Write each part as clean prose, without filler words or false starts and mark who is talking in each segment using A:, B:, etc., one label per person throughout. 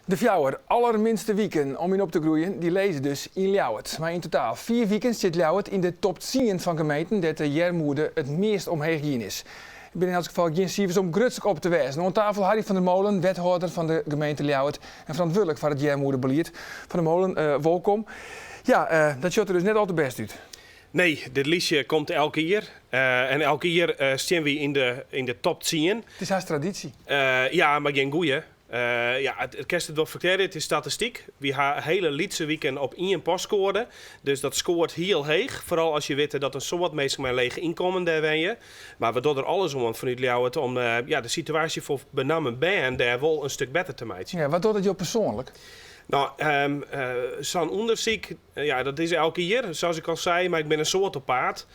A: De fjouwer allerminste wiken om yn op te groeien, dy lizze dus yn Ljouwert. Mei yn totaal fiif wiken stiet Ljouwert yn de top tsien fan gemeenten dêr't de earmoede it meast omheech gien is. It binne yn elts gefal gjin sifers om grutsk op te wêzen. Oan tafel Harry van der Molen, wethâlder fan de gemeente Ljouwert en ferantwurdlik foar it earmoedebelied. Van der Molen, wolkom. Ja, dat sjocht der dus net al te bêst út.
B: Nee, dit listje komt elk jier. En elk jier stean wy yn de top tsien.
A: It is hast tradysje.
B: Ja, mar gjin goeie. Ja, it kinst it wol ferklearje, it is statistyk. Wy ha hiele lytse wiken op ien postkoade, dus dat skoart hiel heech. Foaral as je witte dat in soad minsken mei in leech ynkommen dêr wenje. Mar we dogge der alles oan fanút Ljouwert om ja, de situaasje foar benammen bern dêr wol in stik better te meitsjen.
A: Ja, wat docht it jo persoanlik?
B: No, sa'n ûndersyk, ja, dat is elk jier, sa as ik al sei, mar ik bin in soad op paad.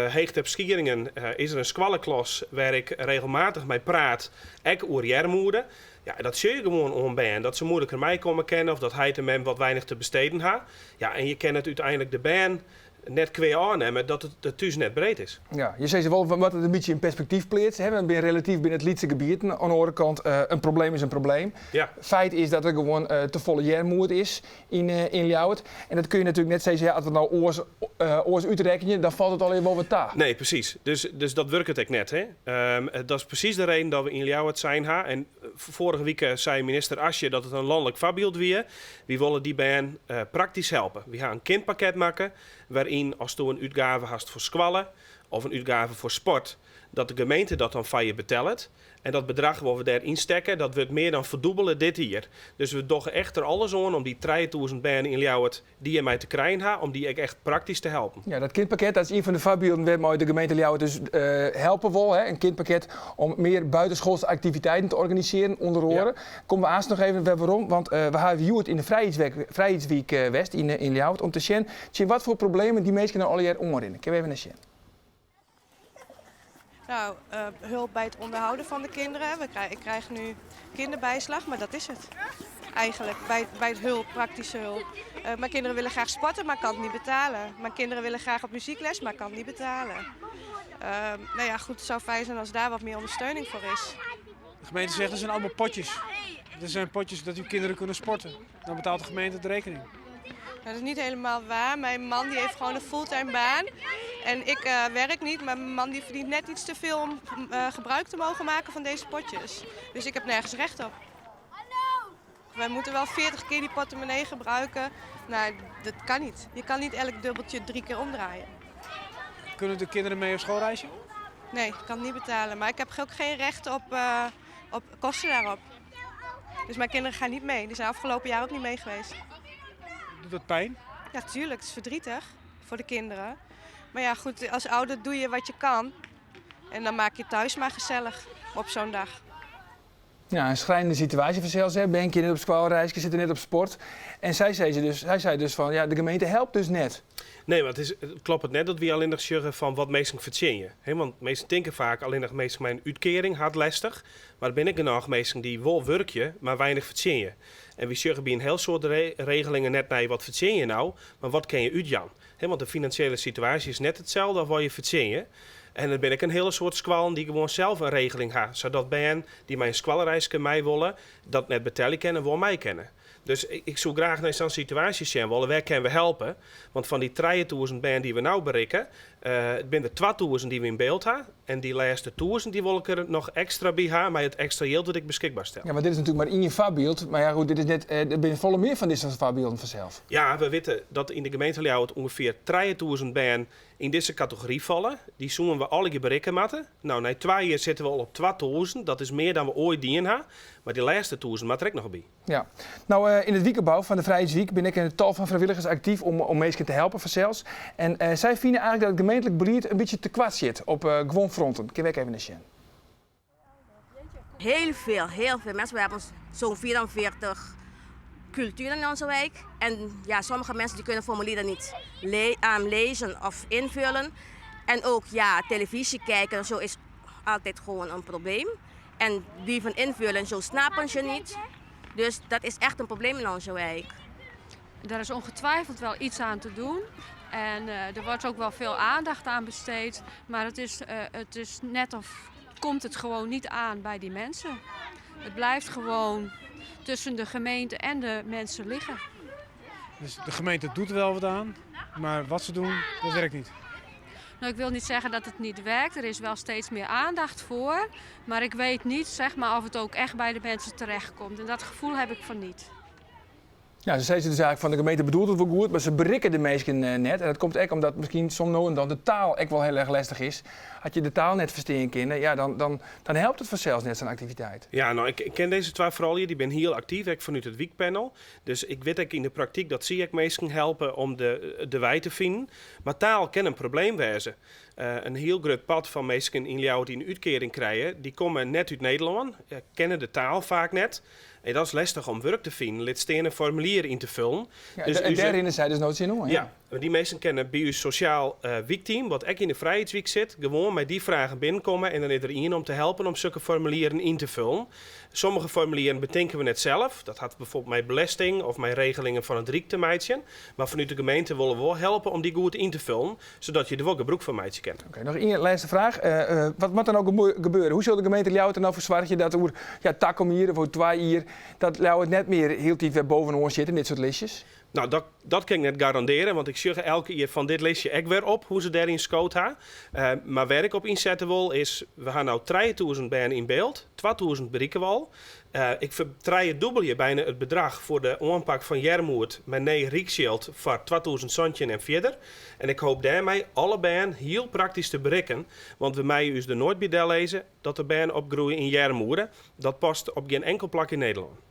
B: Heechterp-Skieringen is der in skoalleklas wêr ik regelmatich mei praat, ek oer earmoede. Ja, dat sjoch je gewoan oan bern, dat se moeilijker meikomme kinne of dat heit en mem wat weinich te besteden ha. Ja, en je kinne it úteinlik de bern net kwea ôfnimme dat it thús net breed is.
A: Ja, je sizze wol, we moatte it in bytsje yn perspektyf pleatse. Hè? We binne relatyf binne it lytse gebieten. Oan de oare kant, in probleem is in probleem.
B: Ja.
A: Feit is dat der gewoan tefolle earmoed is yn Ljouwert. En dat kun je natuerlik net sizze, ja, as we it no oars, oars útrekkenje, dan falt it allegear wol wat ta.
B: Nee, presys. Dus, dus dat wurket ek net. Hè? Dat is presys de reden dat we yn Ljouwert sein ha. En foarige wike sei minister Asje dat it in lanlik foarbyld wie. Wy wolle dy bern praktysk helpe. Wy ha in kindpakket makke wêryn asto in útgave hast foar skoalle of in útgave foar sport, dat de gemeente dat dan foar je betellet. En dat bedrach wat we dêr ynstekke, dat wurdt mear dan ferdûbele dit jier. Dus we dogge echt der alles oan om dy 3000 bern yn Ljouwert dy't hjirmei te krijen ha, om dy ek echt praktysk te helpen.
A: Ja, dat kindpakket, dat is ien fan de foarbylden wêrmei de gemeente Ljouwert dus helpe wol. Hè? In kindpakket om mear buitenschoolse activiteiten te organisearjen, ûnder oare. Komme we aanst noch even wer werom, want we hawwe hjoed yn de Frijheidswyk west yn Ljouwert om te sjen tsjin watfoar problemen dy minsken no allegear oanrinne. Kinne we even nei sjen.
C: Nou, hulp bij het onderhouden van de kinderen. We krij, ik krijg nu kinderbijslag, maar dat is het. Eigenlijk, bij, bij het hulp, praktische hulp. Mijn kinderen willen graag sporten, maar kan het niet betalen. Mijn kinderen willen graag op muziekles, maar kan het niet betalen. Nou ja, goed, het zou fijn zijn als daar wat meer ondersteuning voor is.
D: De gemeente zegt, er zijn allemaal potjes. Er zijn potjes dat uw kinderen kunnen sporten. Dan betaalt de gemeente de rekening.
C: Dat is niet helemaal waar. Mijn man die heeft gewoon een fulltime baan. En ik werk niet, maar mijn man die verdient net iets te veel om gebruik te mogen maken van deze potjes. Dus ik heb nergens recht op. Wij moeten wel 40 keer die portemonnee gebruiken. Nou, dat kan niet. Je kan niet elk dubbeltje drie keer omdraaien.
D: Kunnen de kinderen mee op schoolreisje?
C: Nee, ik kan het niet betalen. Maar ik heb ook geen recht op kosten daarop. Dus mijn kinderen gaan niet mee. Die zijn afgelopen jaar ook niet mee geweest.
D: Doet dat pijn?
C: Ja, tuurlijk. Het is verdrietig voor de kinderen. Maar ja, goed, als ouder doe je wat je kan. En dan maak je het thuis maar gezellig op zo'n dag.
A: Ja, in schrijnende situaasje fansels. Hè. Bern kinne net op skoalreiske, sitte net op sport. En sy sei se dus, sy sei dus fan, ja, de gemeente helpt dus net.
B: Nee, want it kloppet net dat wy allinnich sjogge fan wat minsken fertsjinje. Hè, want minsken tinke faak allinnich minsken mei in útkearing ha it lestich. Mar der binne ek genôch minsken dy't wol wurkje, mar weinich fertsjinje. En wy sjogge by in hiel soad regelingen net nei wat fertsjinje je no, mar wat kinne je útjaan. Hè, want de finansjele situaasje is net itselde as wat je fertsjinje. En der binne ek in hiele soad skoallen dy't gewoan sels in regeling ha, sadat bern dy't mei in skoalreiske mei wolle, dat net betelje kinne, wol mei kinne. Dus ik soe graach nei sa'n situaasje sjen wolle, wêr kinne we helpe? Want fan dy 3000 bern dy't we no berikke, binne der 2000 dy't we yn byld ha. En dy lêste 1000 dy wol ik der noch ekstra by ha mei it ekstra jild dat ik beskikber stel.
A: Ja, want dit is natuerlik mar ien foarbyld. Mar ja, goed, dit is net, der binne folle mear fan dizze foarbylden fansels.
B: Ja, we witte dat yn de gemeente Ljouwert ûngefear 3000 bern yn dizze kategory falle. Dy soene we allegear berikke moatte. No, nei twa jier sitte we al op 2000. Dat is mear dan we oait dien ha. Mar dy lêste 1000 moat der ek noch by.
A: Ja. No, yn it wykgebou fan de Frijheidswyk binne ek in tal fan frijwilligers aktyf om minsken te helpen fansels. En sy fine eigentlik dat it gemeentlik belied in bytsje tekoart sjit op guon fronten. Kinne we ek even nei sjen.
E: Heel veel, heel veel mensen. We hebben zo'n 44 culturen in onze wijk. En ja, sommige mensen die kunnen formulieren niet lezen of invullen. En ook ja, televisie kijken en zo is altijd gewoon een probleem. En brieven invullen, zo snappen ze niet. Dus dat is echt een probleem in onze wijk.
F: Daar is ongetwijfeld wel iets aan te doen. En er wordt ook wel veel aandacht aan besteed. Maar het is net of komt het gewoon niet aan bij die mensen. Het blijft gewoon. tussen de gemeente en de mensen liggen.
D: Dus de gemeente doet er wel wat aan, maar wat ze doen, dat werkt niet.
F: Nou, ik wil niet zeggen dat het niet werkt. Er is wel steeds meer aandacht voor. Maar ik weet niet zeg maar, of het ook echt bij de mensen terechtkomt. En dat gevoel heb ik van niet.
A: Ja, ze zei ze dus eigenlijk van de gemeente bedoelt het wel goed, maar ze berikken de mensen net. En dat komt ook omdat misschien soms nou en dan de taal ook wel heel erg lastig is. Had je de taal net verstaan kunnen, ja, dan helpt het vanzelfs net zo'n activiteit.
B: Ja, nou, ik ken deze twee vrouwen, die ben heel actief, ik vanuit het wiekpanel. Dus ik weet ook in de praktijk dat zie ik mensen helpen om de wij te vinden. Maar taal kan een probleem wezen. Een heel groot pad van mensen in Ljouwert die een uitkering krijgen, die komen net uit Nederland, kennen de taal vaak net. En dat is lastig om werk te vinden, lid steen een formulier in te vullen.
A: Ja,
B: Dus
A: en
B: u
A: daarin is zij dus nooit zin om.
B: Ja. Ja, maar die mensen kennen bij uw sociaal wiekteam, wat ook in de Vrijheidsweek zit, gewoon met die vragen binnenkomen en dan is er iemand om te helpen om zulke formulieren in te vullen. Sommige formulieren bedenken we net zelf. Dat had bijvoorbeeld mijn belasting of mijn regelingen van het Riek te meidje. Maar vanuit de gemeente willen we wel helpen om die goed in te vullen, zodat je er wel gebruik van meidje kent.
A: Oké, nog één laatste vraag. Wat moet er nou gebeuren? Hoe zal de gemeente Ljouwert er nou voor zorgen dat oer, ja, tak om hier of oer twee hier, dat Ljouwert net meer heel diep weer bovenaan zit in dit soort listjes?
B: Nou, dat kan ik net garanderen, want ik zie elke keer van dit listje ook weer op hoe ze daarin scoot ha. Maar waar ik op inzetten wil is, we gaan nou 3000 bern in beeld, 2000 bereiken we al. Ik vertrij dubbel je bijna het bedrag voor de aanpak van Jermoed met nee Riekschild voor 2000 zandje en verder. En ik hoop daarmee alle bern heel praktisch te bereiken, want we mij dus er nooit bij lezen dat de bern opgroeien in Jermoeden. Dat past op geen enkel plak in Nederland.